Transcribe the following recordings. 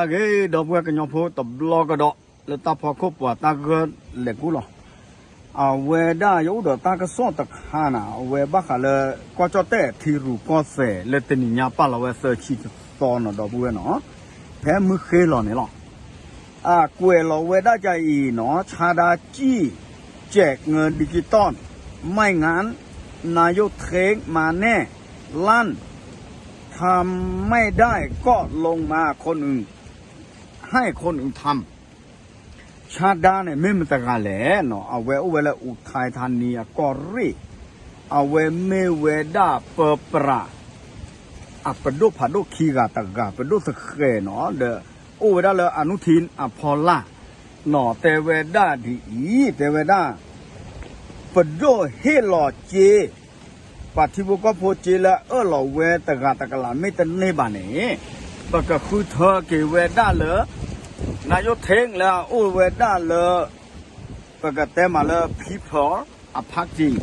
အဂ့ၤ ဒီပုၢ်ဝဲၢ်ကညီဖိတဘျီကဒီး လၢတၢ်ဖီခိၣ်ပှၤတၢ်ဂၢၢ်လဲၤကူလီၤ. အဝဲဒၣ်ယအိၣ်ဒီးတၢ်ကစီၣ်တခါန့ၣ် အဝဲဘၣ်ဃးလၢ ကီၢ်ကၠီၣ်တဲၣ်ထံရူၢ်ကီၢ်သဲးလၢတနံၤညါပာ်လီၤဝဲသၢဆံတသီန့ၣ် ဒီပုၢ်ဝဲၢ်န့ၣ် ဖဲမုၢ်ဃ့လီၤန့ၣ်လီၤ. အကွဲးလီၤဝဲဒၣ်ကအံၤန့ၣ် ဆါဒါကံၣ် แจกเงินดิจิตอล ไม่งั้นนายกเท้งมาแน่ ลั่น ทำไม่ได้ก็ลงมา คนอื่น ให้คนอื่นทำ ဆါဒါန့ၣ် မ့ၢ်မတဂၤလဲၣ်န့ၣ် အဝဲအိၣ်ဝဲလၢအူးထဲးထါနံၤအကီၢ်ရ့ၣ်, အဝဲမ့ၢ်ဝဲဒၣ်ပၢပြး အပဒိၣ်ဖးဒိၣ်ခံဂၤတဂၤ ပဒိၣ်သဃဲးန့ၣ် ဒီးအိၣ်ဝဲဒၣ်လၢအနုထံအဖီလာ်န့ၣ် တဲဝဲဒၣ်ဒ်အံၤ တဲဝဲဒၣ် ပဒိၣ်ဟ့ၣ်လီၤစ့ ပှၤထံဖိကီၢ်ဖိစ့လၢအအၢၣ်လီၤဝဲတဂၤတကလးမ့ၢ်တန့ၢ်ဘၣ်န့ၣ် ပကဃုထၢက့ၤဝဲဒၣ်လၢ နၢ်ယိၣ်ထ့ၣ်လၢအအိၣ်ဝဲဒၣ်လၢ ပကတဲမးလၢ People အ party ဒီး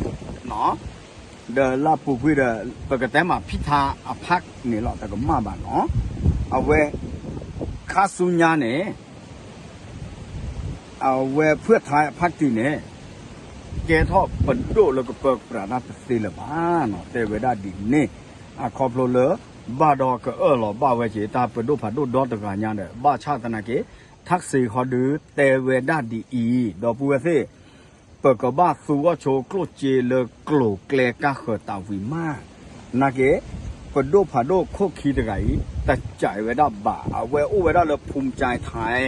လၢအပူၤကွံာ်ဒီး ပကတဲမး ဖံထါအ party န့ၣ်လီၤ တကမၣ်ဘၣ်န့ၣ် အဝဲ ခါဆူညါန့ၣ် အဝဲဖုၣ်ထါအ party န့ၣ် ကဲထီၣ်ပဒိၣ်လၢကပၢပြးတၢ်တသ့လၢၤဘၣ်န့ၣ် တဲဝဲဒၣ်ဒ်န့ၣ် အခီဖျိလၢ ဘၣ်ဒီးကအၢၣ်လီၤဘၣ်ဝဲက့ၤ တၢ်ပဒိၣ်ဖးဒိၣ်ဒီတဂၤညါဒီး ဘၣ်ဆၣ်သနာ်က့ ထၣ်စ့ဃီဒုးတဲဝဲဒၣ်ဒ်အံၤ ဒီပုၢ်ဝဲၢ်သ့ၣ် ပကဘၣ်သူအီၣ်ဆိကျိၣ်စ့လၢကျိၤကျဲကါဃၢၤတၢ်ဝံၤမး နာ်က့ ပဒိၣ်ဖးဒိၣ်ခိၣ်ခံတဂၤအံၤ တစဲးဝဲဒၣ်ဘၣ် အဝဲအိၣ်ဝဲဒၣ်လၢ ภูมิใจไทย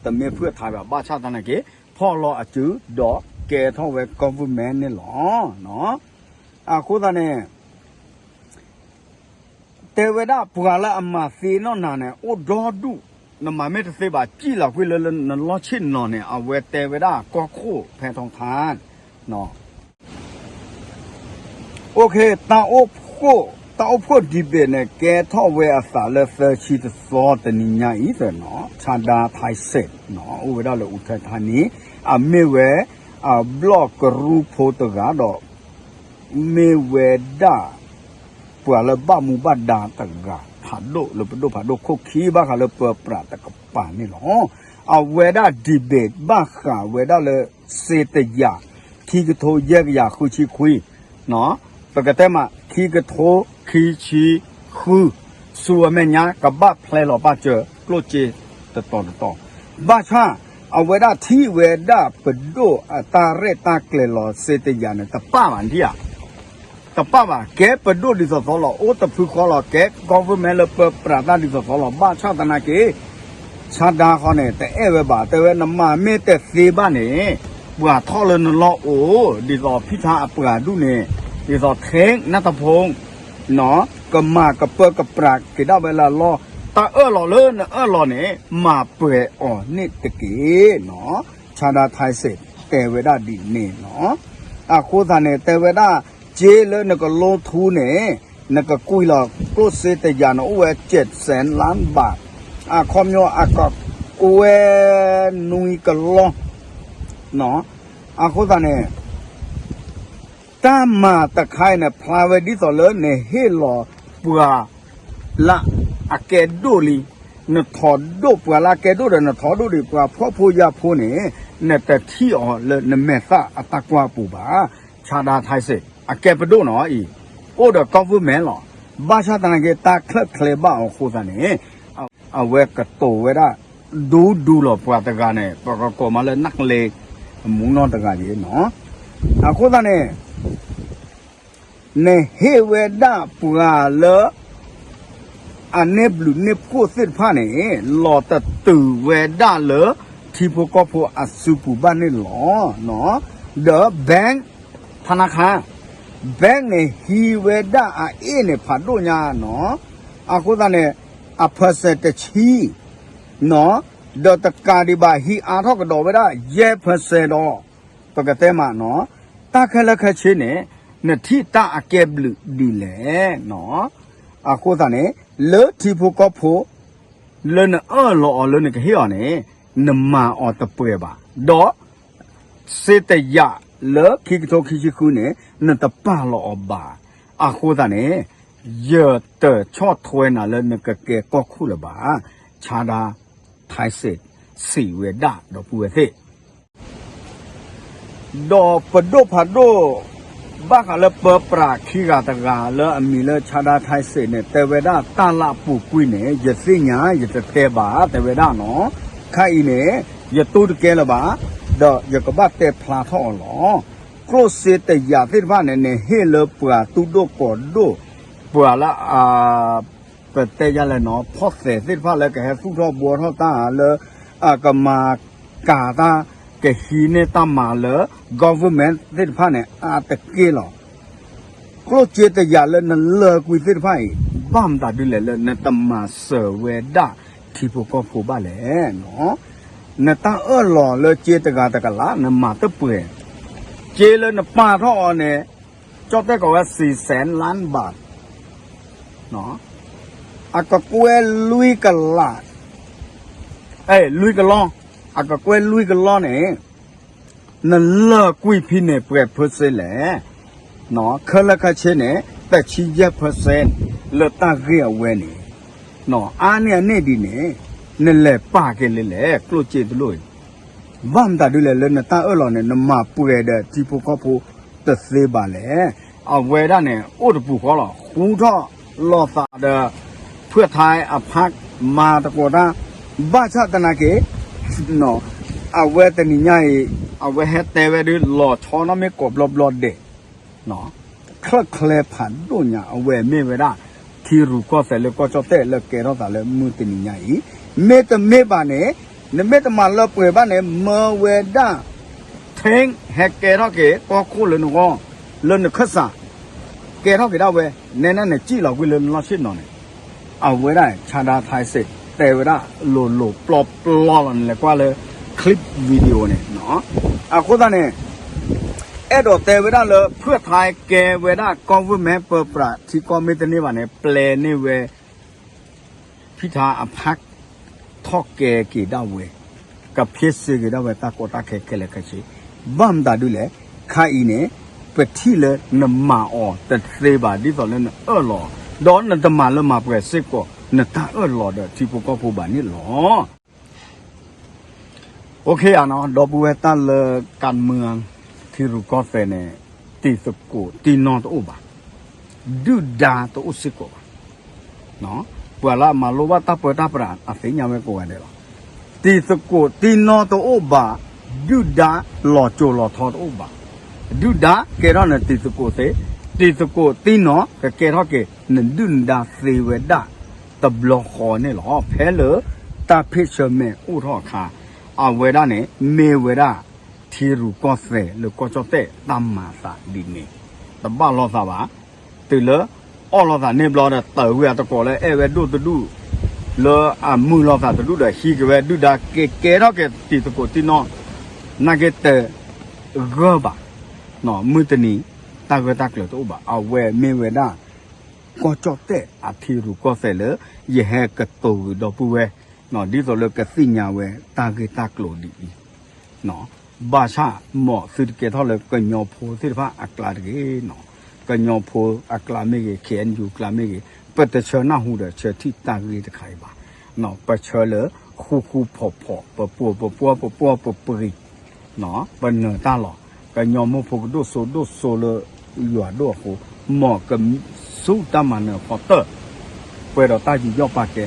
တမ့ၢ်ဖုၣ်ထါဘၣ် ဘၣ်ဆၣ်သနာ်က့ ဖီၣ်လီၤအစုဒီးကဲထီၣ်ဝဲ government န့ၣ်လီၤ. အဃိသတးန့ၣ် တဲဝဲဒၣ်ပှၤလၢအမၤသ့နီၢ်နၤန့ၣ် အိၣ်ဒီဒူၣ်, နမၤမ့ၢ်တသ့ဘၣ် စံၣ်လီၤကွံာ်လၢနလီၢ်ဆ့ၣ်နီၤန့ၣ် အဝဲတဲဝဲဒၣ်ကီၢ်ခိၣ်ဖဲထီထါ OK တၢ်အိၣ်ဖှိၣ် တၢ်အိၣ်ဖှိၣ် debate န့ၣ် ကဲထီၣ်ဝဲအသးလၢသၢဆံတသီတနံၤညါအံၤသနီၤ ဆါဒါထဲးစဲး အိၣ်ဝဲဒၣ်လၢအူးထဲးထါနံၤ အမ့ၢ်ဝဲ အဘျီၣ်ကရူၢ်ဖိတဂၤဒီး မ့ၢ်ဝဲဒၣ် ပှၤလၢဘၣ်မူဘၣ်ဒါတဂၤ ဖးဒိၣ်လၢပဒိၣ်ဖးဒိၣ်ခိၣ်ခံ ဘၣ်ဃးလၢပၢပြးတကပၤန့ၣ်လီၤ. အဝဲဒၣ် debate ဘၣ်ဃးဝဲဒၣ်လၢ စ့တယၤ ခံကထိယဲၢ်ကယၤဃုဆံခွံ ပကတဲမး ခံကထိခံဆံဃု ဆူအမဲာ်ညါ ကဘၣ်ဖျဲလီၤဘၣ်စၢၤကျိၣ်စ့တတီၤတတီၤ ဘၣ်ဆၣ် အဝဲဒၣ်ထံၣ်ဝဲဒၣ်ပဒိၣ်အတၢ်ရဲၣ်တၢ်ကျဲၤလီၤ စ့တယၤန့ၣ် တပၣ်ဘၣ်ဒံဧါ တပၣ်ဘၣ် ကဲပဒိၣ်ဒ်သိးသိးလီၤ အိၣ်တဖုဃီလီၤ ကဲ government လၢပၢပြးတၢ်ဒ်သိးသိးလီၤ ဘၣ်ဆၣ်သနာ်က့ ဆါဒါဃီန့ၣ် တအဲၣ်ဝဲဘၣ် တဲဝဲနမၤမ့ၢ်တသ့ဘၣ်န့ၣ် ပှၤထီၣ်လၢနလီၢ်အိၣ် ဒ်သိးဖံထါအပှၤဒူၣ်န့ၣ် ဒ်သိး ထ့နၢ်တဖိ ကမၤကပၢကပြးက့ၤဒၣ်ဝဲလၢအလီၢ် တၢ်အၢၣ်လီၤလၢနအၢၣ်လီၤန့ၣ် မၤပှဲၤအီၤန့ၣ်တက့ၢ်နီၤ ဆါဒါထဲးစဲး တဲဝဲဒၣ်ဒ်န့ၣ်နီၤ အဃိသတးန့ၣ် တဲဝဲဒၣ် စ့လၢနကလိထူန့ၣ် နကကွံာ်လီၤကျိၣ်စ့တယၤန့ၣ် အိၣ်ဝဲ ကၠဲးစဲးလါဘး အခီပညီအကကွဲနွံကလီ အဃိသတးန့ၣ် တၢ်မၤတခါအံၤန့ၣ် ဖျါဝဲဒ်သိးလၢနဟ့ၣ်လီၤပှၤလၢအကဲဒိၣ်လံ, နထီၣ်ဒိၣ်ပှၤလၢအကဲဒိၣ်ဒီး နထီၣ်ဒိၣ်ဒံးပှၤဖှီၣ်ဖိယာ်ဖိန့ၣ် နတထံၣ်အီၤလၢနမဲာ်သၣ်အတၢ်ကွၢ်ပူၤဘၣ်. ဆါဒါထဲးစဲး အကဲပဒိၣ်နီၤအံၤ အိၣ်ဒီး government လီၤ. ဘၣ်ဆၣ်သနာ်က့ တၢ်ချၢၣ်ချ့ဘၣ်အီၤအဃိသတးန့ၣ် အဝဲကတိၤဝဲဒၣ် ဒူဒူလီၤပှၤတဂၤန့ၣ် ပကကိးမးလၢ နၢ်ကလ့ မူနီၢ်တဂၤအံၤနီၤ. အဃိသတးန့ၣ် နဟ့ၣ်ဝဲဒၣ်ပှၤလၢ အန့ၢ်ဘျုးန့ၢ်ဖှိၣ်သ့ၣ်တဖၣ်န့ၣ် လီၤတတုၤဝဲဒၣ်လၢ ထံဖိကီၢ်ဖိအစုပူၤဘၣ်န့ၣ်လီၤ. ဒီး bank ထနခါ bank န့ၣ် ဟံးဝဲဒၣ်အအ့ၣ်န့ၣ်ဖးဒိၣ်ညါနီၤ. အဃိသတးန့ၣ် အ percent တဆံ ဒီးတကးဒံးဘၣ် ဟံးအါထီၣ်ကဒီးဝဲဒၣ် ယဲၢ် percent ဒီး ပကတဲမးနီၤ တၢ်ခဲလၢာ်ခဲဆ့န့ၣ် နထံၣ်တၢ်အကဲဘျုးဒ်လဲၣ်နီၤ. အဃိသတးန့ၣ် လၢထံဖိကီၢ်ဖိ လၢနအၢၣ်လီၤအီၤလၢနကဟ့ၣ်အီၤန့ၣ် နမၤအီၤတပှဲၤဘၣ်. ဒီး စ့တယၤလၢခံကထိခံဆံဃုန့ၣ် နတပာ်လီၤအီၤဘၣ်. အဃိသတးန့ၣ် ယတဆီၣ်ထွဲနၤလၢနကကဲကီၢ်ခိၣ်လၢၤဘၣ်. ဆါဒါ ထၢၣ်စ့း စံးဝဲဒၣ် ဒီပုၢ်ဝဲၢ်သ့ၣ် ဒီးပဒိၣ်ဖးဒိၣ် ဘၣ်ဃးလၢပၢပြးခံဂၤတဂၤလၢအမံၤလၢဆါဒါ ထၢၣ်စ့းန့ၣ် တဲဝဲဒၣ်တၢ်လၢအပူၤကွံာ်န့ၣ် ယသ့ၣ်ညါ ယတတဲဘၣ် တဲဝဲဒၣ်နီၤ. ခါအံၤန့ၣ် ယတူၢ်တကဲလၢၤဘၣ်, ဒီးယကဘၣ်တဲဖျါထီၣ်အီၤလီၤ. ကျိၣ်စ့တယာ်သ့ၣ်တဖၣ်န့ၣ် နဟ့ၣ်လၢပှၤသူၣ်ဒိၣ်ကိးဒိၣ် ပှၤလၢအ ပတဲယၤလဲၣ်နီၤ ဖီၣ်သဲးသ့ၣ်တဖၣ်လၢကဟဲသူၣ်ထီၣ်ဘှီထီၣ်တၢ်လၢ အကမၤကၤတၢ် ကဟံးန့ၢ်တၢ်မၤလၢ government သ့ၣ်တဖၣ်န့ၣ် အါတက့ၢ်လီၤ. ကျိၣ်စ့တယာ်လၢနလၢာ်ကွံာ်သ့ၣ်တဖၣ်အံၤ ဘၣ်မတၤဒ်လဲၣ်လၢနတမၤစၢၤဝဲဒၣ်ထံဖိကီၢ်ဖိဘၣ်လဲၣ်နီၤ. နတၢ်အၢၣ်လီၤလၢစ့တဂၤတကလး နမၤတပှဲၤ, စ့လၢနပာ်ထီၣ်အီၤန့ၣ် ကၠီၣ်တဲၣ်ကိးဝဲ စံစဲၣ်လၣ်ဘၣ် အကကွဲၢ်လွံၢ်ကလး, အဲ လွံၢ်ကလီ, အကကွဲၢ်လွံၢ်ကလီန့ၣ် နလၢာ်ကွံာ်ဖဲန့ၣ်ပှဲၤ percent လဲၣ်, ခဲလၢာ်ခဲဆ့န့ၣ် တဆံယဲၢ် percent လၢတၢ်ဂ့ၢ်အဝဲန့ၣ်, အါန့ၢ်အန့ၣ်ဒ်န့ၣ် နလဲၤပာ်က့ၤလၢလဲၣ် ကျိၣ်စ့တလိၣ်အံၤ ဘၣ်မတၤဒ်လဲၣ်လၢနတၢ်အၢၣ်လီၤန့ၣ် နမၤပှဲၤဒီးထံဖိကီၢ်ဖိတသ့ဘၣ်လဲၣ်. အဝဲဒၣ်န့ၣ် အိၣ်တပူၤဃီလီၤ. ဃူထီၣ်လိာ်သးဒီး ဖုၣ်ထါအဖး မၤသကိးတၢ် ဘၣ်ဆၣ်သနာ်က့ အဝဲတနံၤညါအံၤ အဝဲဟဲတဲဝဲဒၣ်လီၤဆီနီၣ်မ့ၢ်ကိးဘျီဘျီဒဲး ချၢၣ်ချဲဖးဒိၣ်ညါ အဝဲမ့ၢ်ဝဲဒၣ် ထံရူၢ်ကီၢ်သဲးလၢကီၢ်ကၠီၣ်တဲၣ်လၢကဲထီၣ်သးလၢမုၢ်တနံၤညါအံၤ, မ့တမ့ၢ်ဘၣ်န့ၣ် နမ့ၢ်တမၤလၢပှဲၤဘၣ်န့ၣ် မၢဝဲဒၣ် ထ့ ဟဲကဲထီၣ်က့ၤကီၢ်ခိၣ်လၢနဂီၢ် လၢနခၢၣ်စး ကဲထီၣ်က့ၤဒၣ်ဝဲ နဲဒၣ်နစံၣ်လီၤကွံာ်လၢနလီၢ်ဆ့ၣ်နီၤန့ၣ် အဝဲဒၣ် ဆါဒါ ထၢၣ်စ့း တဲဝဲဒၣ်လိၤလိၤပျီပျီလီၤ နလဲၤကွၢ်လၢ clip video န့ၣ်, အဃိသတးန့ၣ် အဲၣ်ဒိးတဲဝဲဒၣ်လၢ ဖုၣ်ထါကဲဝဲဒၣ် government ပၢပြးထံကီၢ်မ့ၢ်တန့ၢ်ဘၣ်န့ၣ် ပျဲန့ၢ်ဝဲ ဖုၣ်ထါအဖး ထီၣ်ကဲက့ၤဒၣ်ဝဲ, ကဖ့စ့က့ၤဒၣ်ဝဲတၢ်ကီတၢ်ခဲခဲလၢာ်ခဲဆ့, ဘၣ်မတၤဒ်လဲၣ်, ခါအံၤန့ၣ် ပထံၣ်လၢနမၤအီၤတသ့ဘၣ် ဒ်သိးလၢနအၢၣ်လီၤ, ဒီးနတမၤလၢမၤပှဲၤစ့ၢ်ကီး နတၢ်အၢၣ်လီၤဒီးထံဖိကီၢ်ဖိဘၣ်န့ၣ်လီၤ. အိၣ်ခ့ဧါနီၤ ဒီပုၢ်ဝဲၢ် တၢ်လၢကၢ်မုၢ် ထံရူၢ်ကီၢ်သဲးန့ၣ် တံၤသကိးတံၢ်နီၢ်တအိၣ်ဘၣ်, ဒုၣ်ဒါတအိၣ်စ့ၢ်ကီးဘၣ်. ပှၤလၢအမၤလိဘၣ်တၢ်ပၢတၢ်ပြး အသ့ၣ်ညါဝဲကိးဂၤဒဲးလီၤ. တံၤသကိးတံၢ်နီၢ်တအိၣ်ဘၣ်, ဒုၣ်ဒါလီၤစိၤလီၤထီတအိၣ်ဘၣ်. ဒုၣ်ဒါကဲထီၣ်နတံၤသကိးသ့, တံၤသကိးတံၢ်နီၢ်ကကဲထီၣ်က့ၤ နဒုၣ်နဒါသ့ဝဲဒၣ် တဘျီဃီန့ၣ်လီၤ. ဖဲလၢတၢ်ဖ့ၣ်ဆၢမဲာ်အိၣ်ထီၣ်အခါ, အဝဲဒၣ်န့ၣ် မ့ၢ်ဝဲဒၣ် ထံရူၢ်ကီၢ်သဲးလၢကီၢ်ကၠီၣ်တဲၣ်တၢ်မၤအသးဒ်န့ၣ်, တဘၣ်လိာ်သးဘၣ်. တုၤလၢအီၣ်လိာ်သးန့ၢ်ဘျီဒီး တၢ်ဝံၤအတကိးလၢအဲၣ်ဝဲဒိၣ်တဒူၣ်, လၢအမုာ်လိာ်သးတဒူၣ်ဒီး ဟံးက့ၤဝဲဒုၣ်ဒါက့ၤကဲထီၣ်က့ၤတံၤသကိးတံၢ်နီၢ်, နာ်က့တဂၢၢ်ဘၣ်. မုၢ်တနံၤ တၢ်ဂၢၢ်တၢ်ကျၢၤတအိၣ်ဘၣ်. အဝဲမ့ၢ်ဝဲဒၣ် ကီၢ်ကၠီၣ်တဲၣ်အထံရူၢ်ကီၢ်သဲးလၢ ယဟဲကတိၤဂ့ၤဒီပုၢ်ဝဲၢ်, ဒ်သိးလၢကသ့ၣ်ညါဝဲတၢ်ဂ့ၢ်တၢ်ကျိၤဒ်အံၤ, ဘၣ်ဆၣ် မ်သုတကဲထီၣ်လၢကညီဖိသ့ၣ်တဖၣ်အကျါတဂ့ၤနီၤ. ကညီဖိအကျါမ့ၢ်ဂ့ၤ, ခ့ၣ်အဲၣ်ယူၣ်အကျါမ့ၢ်ဂ့ၤ, ပတဆၢနၢ်ဟူဒီးဆၢထံၣ်တၢ်ဂ့ၢ်တခါအံၤဘၣ်. ပဆၢလၢဃူဃူဖိးဖိး, ပပှီၢ်ပပှီၢ်, ပပှီၢ်ပပှံၤ, ပနၢၤတၢ်လီၤ. ကညီမိၢ်ဖိကဒိၣ်စိဒိၣ်စိလၢယွၤဒိၣ်အဃိ, မ်ကဆူၣ်တၢ်မၤနၢၤအဖီတၢၢ်, ပှဲၤဒီးတၢ်ယူးယီၣ်ပာ်ကဲ,